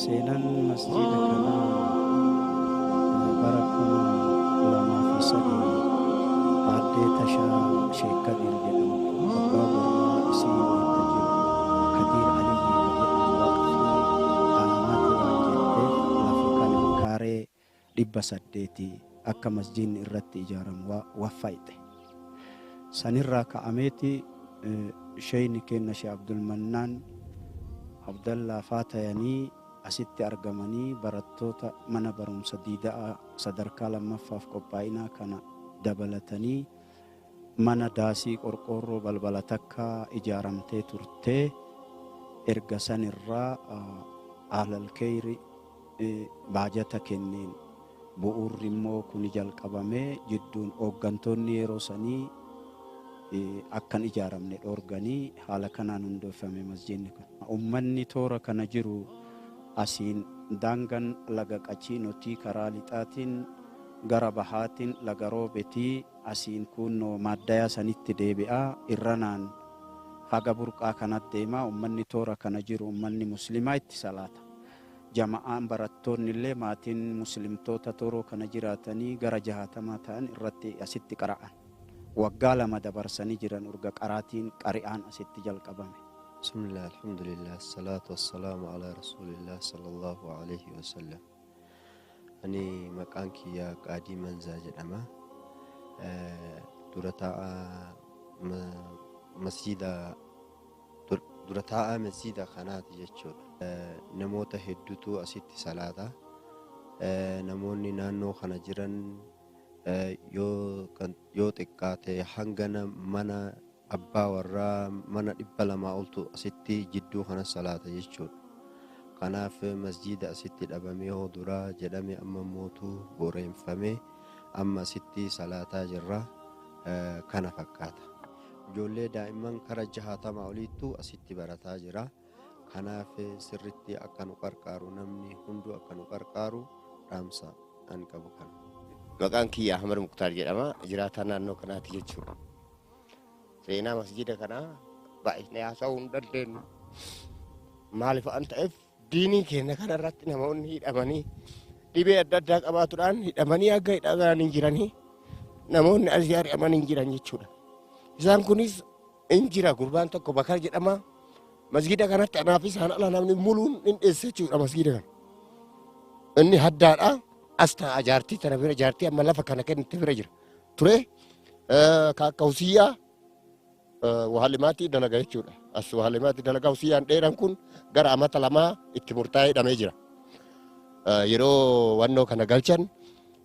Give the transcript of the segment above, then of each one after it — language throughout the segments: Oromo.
Seenaan masjiida kanaa bara 2003 Aaddee Tashaa Sheek Kadiir jedhamtu abbaa warraa isii wayita jiru Kadiir Aliyyii ka jedhamu waqfii dhaamate waan jetteef lafa kana kaaree 800 akka masjiidni irratti ijaaramu waffayxe. Sanirraa ka'ameeti sheeyni keenna Sheekh Abdulmannaan Abdallaa faa tayanii asitti argamanii barattoota mana barumsa diida'aa sadarkaa lammaffaaf qophaa'inaa kana dabalatanii mana daasii qorqoorroo balbala takka ijaaramtee turtee erga sanirraa ahlal keyri baajata kenneen bu'uurri immoo kuni jalqabamee jidduun hooggantoonni yeroo sanii akkan ijaaramne dhoorganii haala kanaan hundeeffame masjiidni kun. Ummanni toora kana jiru asiin daangan laga Qachiinotii karaa lixaatiin gara bahaatiin laga Roobetii asiin kunnoo maaddayaa sanitti deebi'aa irranaan haga burqaa kanatti deemaa ummanni toora kana jiru ummanni muslimaa itti salaata. Jama'aan barattoonni illee maatiin muslimtoota tooroo kana jiraatanii gara 60 ta'an irratti asitti qara'an. Waggaa 2 dabarsanii jiran urga qaraatiin qari'aan asitti jalqabame. Bismillah, alhamdulillah, salatu wassalamu ala rasulillah sallallahu alaihi wasallam. Ani maqaan kiyya Qaadii Manzaa jedhama. Dura taa'aa masjiida dura taa'aa masjiida kanaati jechuudha. Namoota hedduutu asitti salaata. Namoonni naannoo kana jiran yoo xiqqaate hangana mana abbaa warraa mana 200 oltu asitti jidduu kana salaata jechuudha. Kanaaf masjiida asitti dhabamee hoo duraa jedhame amma mootuu boreeffame amma asitti salaataa jirra. Kana fakkaata. Ijoollee daa'imman kara 60 oliittu asitti barataa jira. Kanaaf sirritti akka nu qarqaaru namni hunduu akka nu qarqaaru dhaamsa an qabu kana. Maqaan kiyya Ahmad Muktaar jedhama. Jiraataa naannoo kanaati jechuudha. Seenaa masjiida kanaa baay'inee haasa'uu hin dandeenyu. Maaliif waan ta'eef diinii keenya kanarratti namoonni hidhamanii dhibee adda addaa qabaatuudhaan hidhamanii akka hidhaman hin jiranii namoonni asii ari'aman hin jiran jechuudha. Isaan kunis hin jira gurbaan tokko Bakar jedhama. Masjiida kanatti anaa fi isaan ala namni muluun hin dheesse jechuudha masjiida kana. Inni haddaadha. As taa'a jaartii tana bira jaartii amma lafa kana kennite bira jira. Ture akka husiyyaa wahalimaatii dalaga jechuudha. As wahalimaatii dalaga husiyyaan dheeran kun gara amata 2 itti murtaa'ee hidhamee jira. Yeroo wannoo kana galchan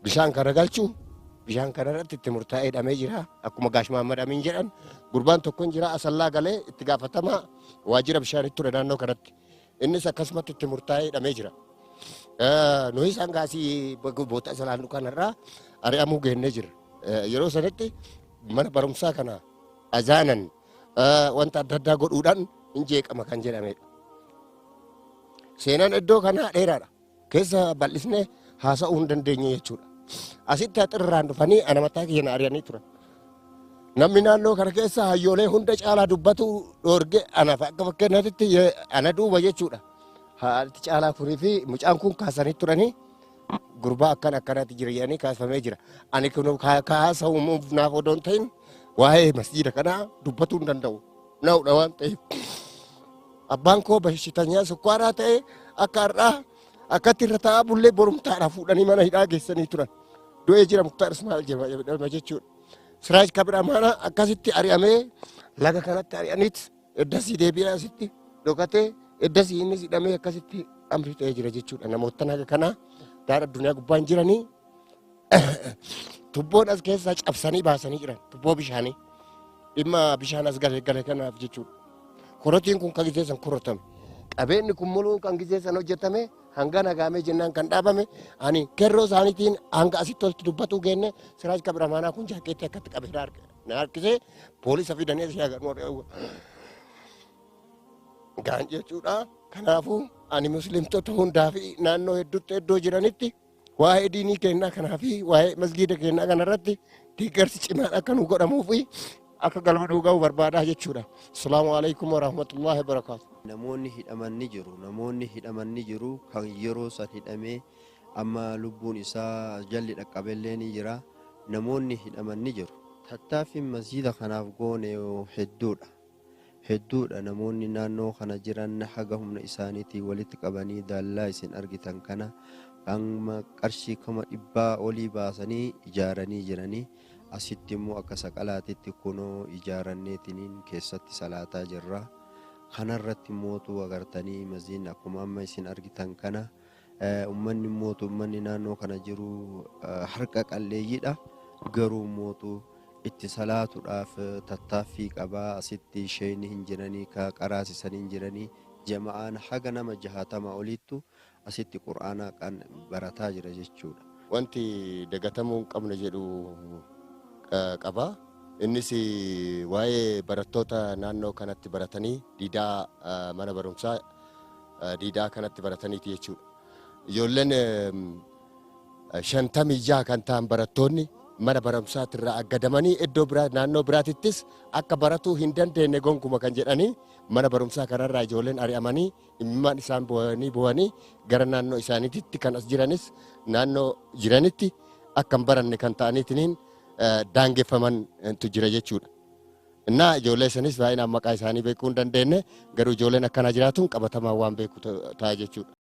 bishaan kana galchu bishaan kana irratti itti murtaa'ee hidhamee jira. Akkuma Gaash Mahammad Amiin jedhan gurbaan tokko hin jira asallaa galee itti gaafatamaa waajjira bishaanii ture naannoo kanatti. Innis akkasumatti itti murtaa'ee hidhamee jira. Nuyi isaan gaasii boota salaannu kanarraa ari'amuu geennee jira. Yeroo sanatti mana barumsaa kana azaanan wanta adda addaa godhuudhaan hin jeeqama kan jedhamedha. Seenaan iddoo kanaa dheeraadha. Keessa bal'isnee haasa'uu hin dandeenye jechuudha. Asitti haxirraan dhufanii ana mataa kiyya na ari'anii turan. Namni naannoo kana keessa hayyoolee hunda caalaa dubbatu dhoorge anaaf akka fakkeenyaatti ana duuba jechuudha. Haati caalaa kurii fi mucaan kun kaasanii turanii gurbaa akkan akkanaatti jira jedhanii kaafamee jira. Ani kun kaasa'uuf naaf odoo hin ta'in waa'ee masjiida kanaa dubbatuu hin danda'u. Naa'udha waan ta'eef. Abbaan koo bashitanyaa sukkaaraa ta'e akka har'aa akkatti irra taa'aa bullee borumtaadhaa fuudhanii mana hidhaa geessanii turan. Du'ee jira Muktaar Ismaa'il jedhama jechuudha. Siraaj Kabir Amaanaa akkasitti ari'amee laga kanatti ari'aniit eddasii deebi'ee asitti dhokatee eddasii innis hidhamee akkasitti amri ta'ee jira jechuudha. Namoota haga kanaa daara addunyaa gubbaan jiranii tubboon as keessaa cabsanii baasanii jiran tubboo bishaanii dhimma bishaan as gale gale kanaaf jechuudha. Korotiin kun kan gizeessan korotame. Qabeenyi kun muluun kan gizeessan hojjetame hanga nagaamee jennaan kan dhaabame ani kerroo isaaniitiin hanga asitti olti dubbatuu geenne Siraaj Kabir Amaanaa kun jaakeetti akkatti qabee na harkisee poolisa fidanii asii agarnu gaan jechuudha. Kanaafuu ani muslimtoota hundaa fi naannoo hedduutti iddoo jiranitti waa'ee diinii kennaa kanaa fi waa'ee masgiida kennaa kanarratti deeggarsi cimaan akka nu godhamuu fi akka galma nu ga'u barbaadaa jechuudha. Asalaamu alaikum warahmatullahi wabarakaatu. Namoonni hidhaman ni jiru. Namoonni hidhaman ni jiru. Kan yeroo san hidhamee amma lubbuun isaa jalli dhaqqabellee ni jira. Namoonni hidhaman ni jiru. Tattaaffiin masjiida kanaaf goone hedduudha. Hedduudha namoonni naannoo kana jiran haga humna isaaniitii walitti qabanii daallaa isin argitan kana amma qarshii 100,000 olii baasanii ijaaranii jiranii. Asitti immoo akka saqalaatitti kunoo ijaaranneetiniin keessatti salaataa jirra. Kanarratti mootuu agartanii masjiidni akkuma amma isin argitan kana ummanni mootu ummanni naannoo kana jiru harka qalleeyyiidha. Garuu mootuu itti salaatuudhaaf tattaaffii qabaa. Asitti sheeyni hin jiranii, ka qaraasisan hin jiranii. Jama'aan haga nama 60 oliittu asitti qur'aana kan barataa jira jechuudha. Wanti dagatamuu hin qabne jedhu qaba. Innis waa'ee barattoota naannoo kanatti baratanii diidaa mana barumsaa diidaa kanatti barataniiti jechuudha. Ijoolleen 56 kan ta'an barattoonni mana barumsaatirraa aggadamanii iddoo biraa naannoo biraatittis akka baratuu hin dandeenye gonkuma kan jedhanii mana barumsaa kanarraa ijoolleen ari'amanii imimmaan isaan bu'anii bu'anii gara naannoo isaaniitti kan as jiranis naannoo jiranitti akka hin baranne kan ta'aniitiin daangeffamantu jira jechuudha. Innaa ijoollee sanis baay'inaan maqaa isaanii beekuu hin dandeenye garuu ijoolleen akkana jiraatuun qabatamaan waan beeku ta'a jechuudha.